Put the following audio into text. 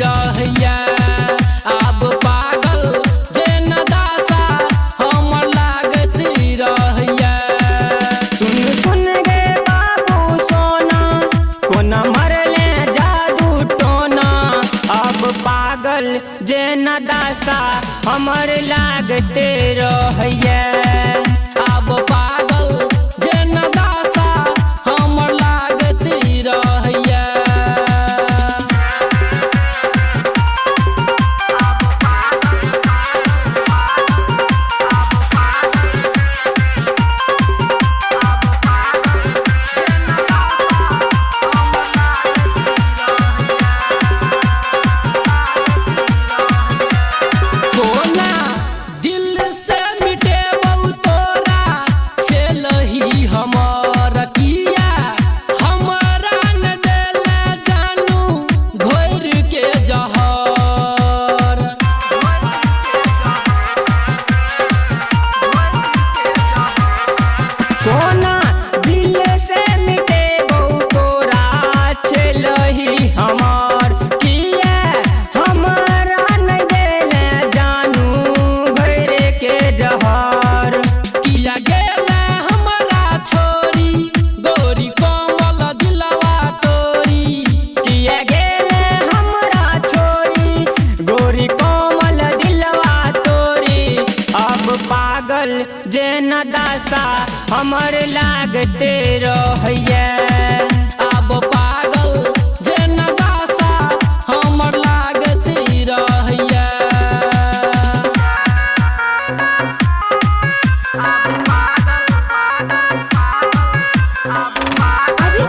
रहैया। आब पागल जेना दासा हमर लागत रहैया। सुन सुन गे बाबू सोना, कोना मरले जादू टोना। अब पागल जेना दासा हमर लागते रहैया। आब पागल जेना दासा हमर लागत रहैया। कोना दिल से मिटेबौ तोरा छेलही हमर किया, हमरा न देले जानू घोर के जहर। कोना दिल से मिटेबौ तोरा छेलही हमर किया, हमरा नहीं देले जानू घोर के जहर। किया गेले हमरा छोरी गोरी कोमल दिलवा तोरी। किया गेले हमरा छोरी गोरी कोमल दिलवा तोरी। अब पागल जेना दासा हमर लागते रहैया। आब पागल जेना दासा हमर लागत रहैया। अभी